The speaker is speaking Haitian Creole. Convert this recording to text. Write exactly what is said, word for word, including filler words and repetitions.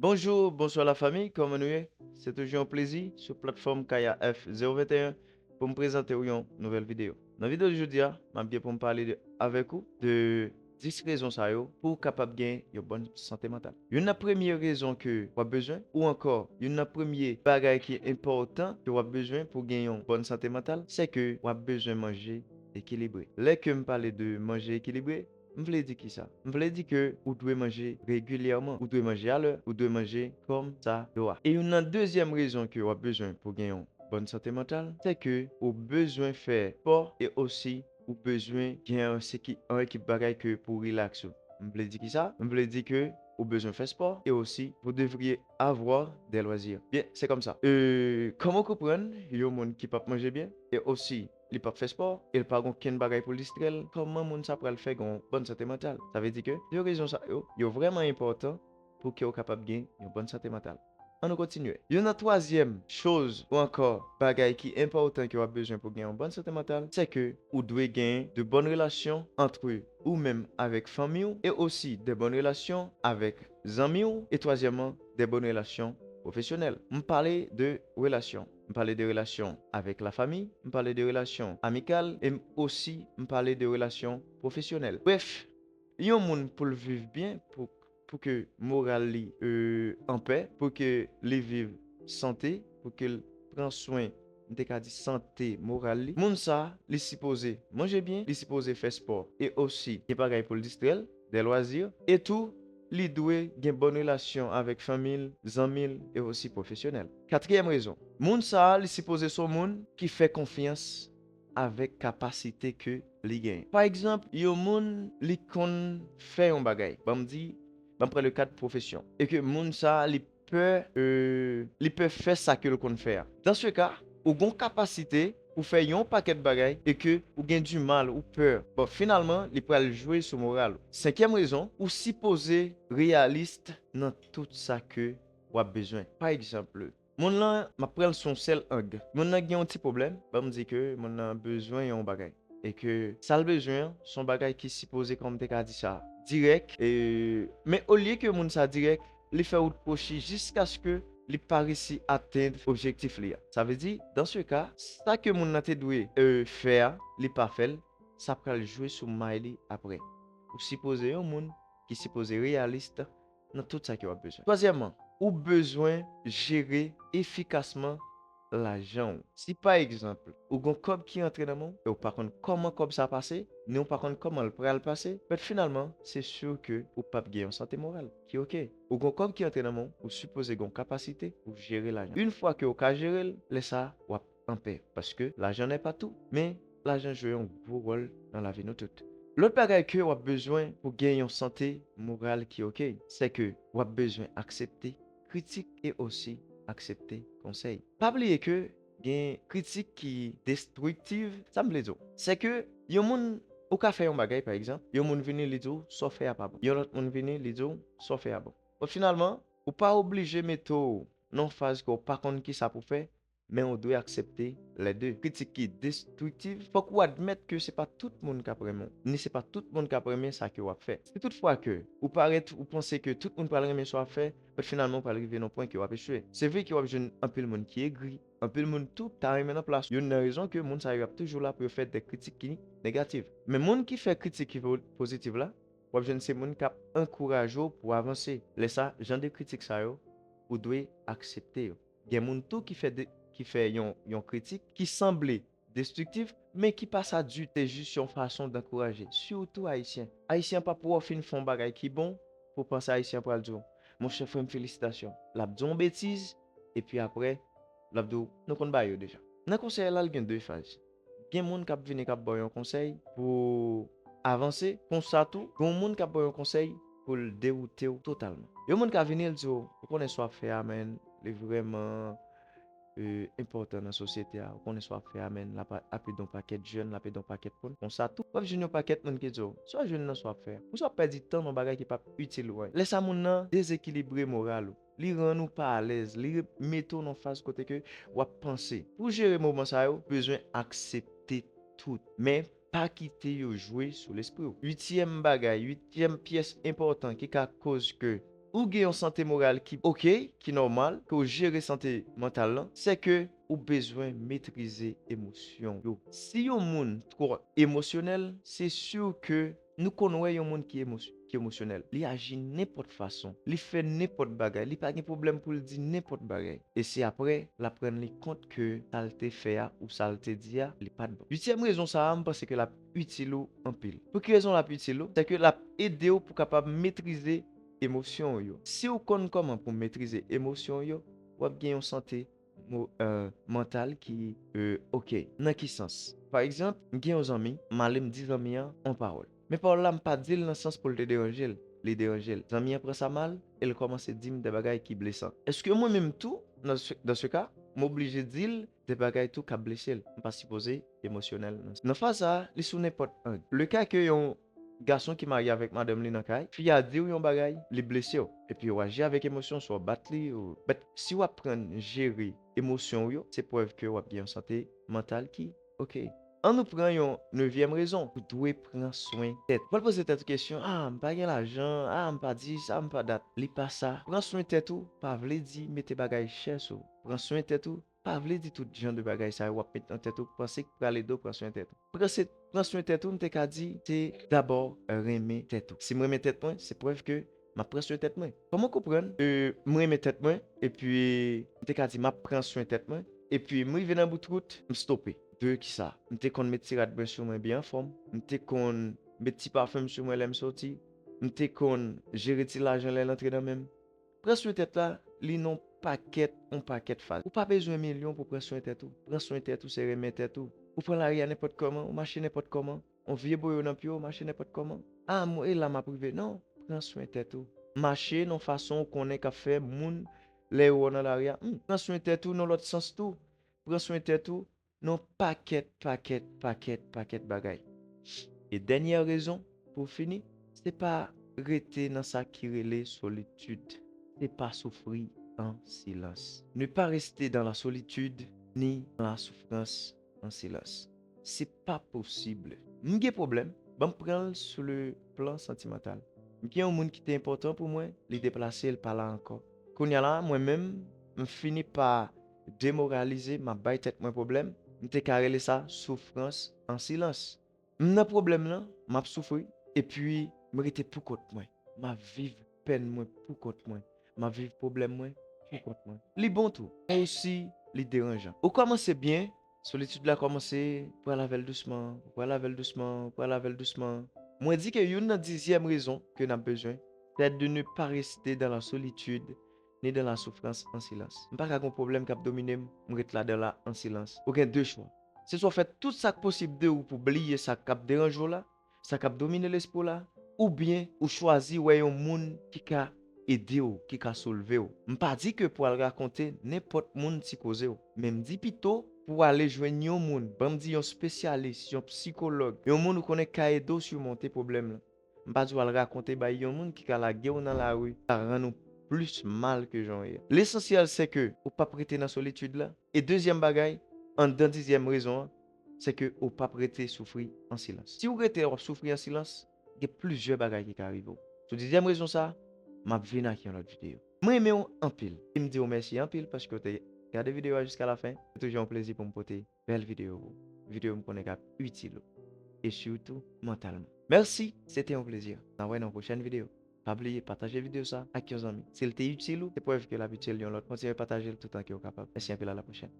Bonjou, bonswa lafanmi, kòman nou ye? Se toujou yon plezi sou platfòm Kaya F zewo venteyen pou m prezante w yon nouvèl videyo. Nan videyo jodi a, m ap gen pou m pale de, avèk ou de dis rezon sa yo pou w kapab gen yon bòn sante mantal. Youn nan premye rezon ke w ap bezwen, ou ankò, youn nan premye bagay ki enpòtan ke w ap bezwen pou gen yon bòn sante mantal, se ke w ap bezwen manje ekilibre. Lè ke m pale de manje ekilibre, m vle di kisa? M vle di ke ou dwe manje regilyèman, ou dwe manje alè, ou dwe manje kòm sa dwa. E youn nan dezyèm rezon ke w ap bezwen pou gen yon bòn sante mantal, se ke ou bezwen fè spò e osi ou bezwen gen yon seki-, yon ekip bagay ke pou rilaks ou. M vle di kisa? M vle di ke ou bezwen fè spò e osi vous devriez avoir des loisirs. Byen, se kòmsa. E, kòman w konprann yon moun ki p ap manje byen e osi li p ap fè spò e l pa gen okenn bagay pou l distrè l, kòman moun sa pral fè gen yon bòn sante mantal? Sa vle di ke de rezon sa yo, yo vrèman enpòtan pou ke w kapab gen yon bòn sante mantal. Ann nou kontinye. Youn nan twazyèm choz ou ankò bagay ki enpòtan ke w ap bezwen pou gen yon bòn sante mantal, se ke ou dwe gen de bòn relasyon antre ou menm avèk fanmi w e osi de bòn relasyon avèk zanmi w e twazyèmman, de bòn relasyon pwofesyonèl. M pale de relasyon. M pale de relasyon avèk lafanmi, m pale de relasyon amikal e m osi m pale de relasyon pwofesyonèl. Brèf, yon moun pou l viv byen, pou, pou ke moral li, e, anpè, pou ke li viv sante, pou ke l pran swen, m te ka di sante moral li, moun sa, li sipoze manje byen, li sipoze fè spò e osi gen bagay pou l distrè l, de lwazi, e tou, li dwe gen bòn relasyon avèk fanmi l, zanmi l e osi pwofesyonèl. Katriyèm rezon, moun sa a, li sipoze se yon moun ki fè konfyans avèk kapasite ke li genyen. Pa egzanp, yon moun, li konn fè yon bagay. Ban m di, ban m pran le kad pwofesyon. E ke moun sa a, li pè, e, li pè fè sa ke l konn fè a. Dan se ka, ou gon kapasite pou fè yon pakèt bagay e ke ou gen di mal, ou pè. Bon, finalman, li pral jwe sou moral ou. Senkyèm rezon, ou sipoze reyalis nan tout sa ke w ap bezwen. Pa egzanp, moun lan, m ap pran l sou yon sèl ang. Moun nan gen yon ti pwoblèm, ban m di ke moun nan bezwen yon bagay. E ke sa l bezwen an, se yon bagay ki sipoze, kòman m te ka di sa, dirèk. E, men olye ke moun sa dirèk, li fè wout kwochi jiskaske li pa resi atenn objektif li a. Sa vle di, dan se ka, sa ke moun nan te dwe, e, fè a, li pa fè l, sa pral jwe sou may li apre. Ou sipoze yon moun ki sipoze reyalis nan tout sa ke w ap bezwen. Twazyèmman, ou bezwen jere efikasman lajan w. Si pa egzanp, ou gon kòb ki rantre nan men w e w pa konn kòman kòb sa pase, ni w pa konn kòman l pral pase, but finalman, se si ke ou p ap gen yon sante moral ki oke. Ou gon kòb ki rantre nan men w, ou sipoze gon kapasite pou jere lajan. Yon fwa ke w ka jere l, lè sa, w ap anpè, paske lajan n'est pas tout, men lajan jwe yon gwo wòl nan lavi nou tout. Lòt bagay ke w ap bezwen pou gen yon sante moral ki oke, se ke w ap bezwen aksepte kritik e osi aksepte konsèy. Pa bliye ke gen kritik ki destriktiv, sa m vle di w, se ke yon moun, ou ka fè yon bagay, pa egzanp, yon moun vini, li di w, sa w fè a pa bon. Yon lòt moun vini, li di w, sa w fè a bon. Bon, finalman, ou pa oblije mete w nan yon faz ke w pa konn kisa pou fè, men ou dwe aksepte lè de. Kritik ki destriktiv, fòk ou admèt ke se pa tout moun k ap renmen w, ni se pa tout moun k ap renmen sa ke w ap fè. Si toutfwa ke ou parèt, ou panse ke tout moun pral renmen sa w ap fè, but finalman ou pral rive nan pwen ke w ap echwe. Se vre ke w ap jwenn anpil moun ki egri, anpil moun tou ta renmen nan plas ou. Youn nan rezon ke moun sa yo ap toujou la pou yo fè de kritik ki negatif. Men moun ki fè kritik ki po-, pozitif la, w ap jwenn se moun k ap ankouraje w pou w avanse. Lè sa, jan de kritik sa yo, ou dwe aksepte yo. Gen moun tou ki fè de, ki fè yon, yon kritik ki sanble destriktif, men ki pa sa ditou, se jis yon fason d ankouraje, sitou Ayisyen. Ayisyen pa pou w fin fè yon bagay ki bon, pou w panse Ayisyen pral di w, monchè, frè m, felisitasyon. L ap di w yon betiz, epi apre, l ap di w, nou konn bagay yo deja. Nan konsèy la, l gen de faz. Gen moun k ap vini k ap ba w yon konsèy pou avanse, konsa tou, gen moun k ap ba w yon konsèy pou l dewoute w totalman. Yon moun ka vini, l di w, ou konnen sa w ap fè a, men, li vrèman, e, enpòtan nan sosyete a. Ou konnen sa w ap fè a, men, l ap, ap ede yon pakèt jèn, l ap ede yon pakèt moun. Konsa tou, w ap jwenn yon pakèt moun ki di w, sa w jwenn nan sa w ap fè a, ou sa w ap pèdi tan nan bagay ki p ap itil ou anyen. Lè sa moun nan dezekilibre moral ou. Li rann ou pa alèz, li mete w nan faz kote ke w ap panse. Pou jere moman sa yo, bezwen aksepte tout, men pa kite yo jwe sou lespri w. Uityèm bagay, uityèm pyès enpòtan ki ka koz ke ou gen yon sante moral ki oke, ki nòmal, ke w jere sante mantal lan, se ke ou bezwen metrize emosyon yo. Si yon moun twò emosyonèl, se si ke nou konn wè yon moun ki emosy-, ki emosyonèl. Li aji nenpòt fason, li fè nenpòt bagay, li pa gen pwoblèm pou l di nenpòt bagay. E se apre l ap rann li kont ke sa l te fè a ou sa l te di a, li pa t bon. Uityèm rezon sa a, m panse ke l ap itil ou anpil. Pou ki rezon l ap itil ou? Se ke l ap ede w pou kapab metrize emosyon w yo. Si w konn kòman pou metrize emosyon w yo, w ap gen yon sante mo-, euh, mantal ki, euh, oke. Nan ki sans? Pa egzanp, m gen yon zanmi, m ale m di zanmi an yon pawòl. Men pawòl la, m pa di l nan sans pou l te deranje l. Li deranje l. Zanmi an pran sa mal e l kòmanse di m de bagay ki blesan. Èske mwen menm tou, dans ce, dans ce cas, m oblije di l de bagay tou k ap blese l? M pa sipoze emosyonèl nan, nan faz sa a, li sou nenpòt ang. Le ka ke yon gason ki marye avèk madanm li nan kay, fi a di w yon bagay, li blese w. Epi w aji avèk emosyon, swa w bat li, ou, but si w aprann jere emosyon w yo, se prèv ke w ap gen yon sante mantal ki oke. An nou pran yon nevyèm rezon, ou dwe pran swen tèt. Ou pral poze tèt ou kesyon, a, m pa gen lajan, a, m pa di sa, m pa dat. Li pa sa. Pran swen tèt ou pa vle di mete bagay chè sou ou. Pran swen tèt ou pa vle di tout jan de bagay sa yo w ap met nan tèt ou, panse k pral ede w pran swen tèt ou. Pran se, pran swen tèt ou, m te ka di, se dabò renmen tèt ou. Si m renmen tèt mwen, se prèv ke m ap pran swen tèt mwen. Kòman konprann, euh, m renmen tèt mwen, epi m te ka di, m ap pran swen tèt mwen, epi m rive nan bout wout, m stope. De kisa? M te konn met ti rad mwen sou mwen byen anfòm, m te konn met ti pafen m sou mwen lè m soti, m te konn jere ti lajan lè l antre nan men m. Pran swen tèt la, li nan pakèt, yon pakèt faz. Ou pa bezwen milyon pou pran swen tèt ou. Pran swen tèt ou, se renmen tèt ou. Ou pran lari a nenpòt kòman, ou mache nenpòt kòman. Yon vye boyo nan pye w, ou mache nenpòt kòman. A, mwen, e la m ap rive. Non, pran swen tèt ou. Mache nan fason ou konnen k ap fè moun, lè yo wè w nan lari a, hmm, pran swen tèt ou nan lòt sans tou. Pran swen tèt ou nan pakèt, pakèt, pakèt, pakèt bagay. E dènyè rezon, pou fini, se pa rete nan sa ki rele solitid. Se pa soufri an silans. Ne pas rester dans la solitude ni dans la souffrance en silence. Se pa posib. M gen pwoblèm, ban m pran l sou le plan santimantal. M gen yon moun ki te enpòtan pou mwen, li deplase, l pa la ankò. Kounye a la, mwen menm, m fini pa demoralize, m ap bay tèt mwen pwoblèm. M te ka rele sa soufrans an silans. M nan pwoblèm nan, m ap soufri, epi m rete poukont mwen. M ap viv pèn mwen poukont mwen. M ap viv pwoblèm mwen poukont mwen. Li bon tou, men osi li deranjan. Ou kòmanse byen, solitid la kòmanse pral avè l dousman, pral avè l dousman, pral avè l dousman. Mwen di ke youn nan dizyèm rezon ke n ap bezwen, c'est de ne pas rester dans la solitude ni dans la souffrance en silence. M pa ka gon pwoblèm k ap domine m, m ret ladan la an silans. Ou gen de chwa. Se swa w fè tout sa k posib de ou pou bliye sa k ap deranje w la, sa k ap domine lespri w la, oubyen ou chwazi wè yon moun ki ka ede w, ki ka soulve w. M pa di ke pou al rakonte nenpòt moun ti koze w, men m di pito pou w ale jwenn yon moun, ban m di yon espesyalis, yon sikològ, yon moun ou konnen k ka ede w simonte pwoblèm lan. M pa di w al rakonte bay yon moun ki ka lage w nan lari, ka rann ou plis mal ke jan w ye. Lesansyèl se ke ou p ap rete nan solitid la. E dezyèm bagay, anndan dizyèm rezon an, se ke ou p ap rete soufri an silans. Si w rete w ap soufri an silans, gen plizyè bagay ki ka rive w. Sou dizyèm rezon sa a, m ap vin ak yon lòt videyo. Mwen renmen w anpil. E m di w mèsi anpil paske w te gade videyo a jiska lafen. Se toujou yon plezi pou m pote bèl videyo pou ou. Videyo m konnen k ap itil ou. E sitou mantalman. Mèsi, se te yon plezi. N a wè nan yon pwochèn videyo. Pa bliye pataje videyo sa ak yon zanmi. Si l te itil ou, se prèv ke l ap itil yon lòt. Kontinye pataje l toutan ke w kapab. Mèsi anpil, a la pwochèn.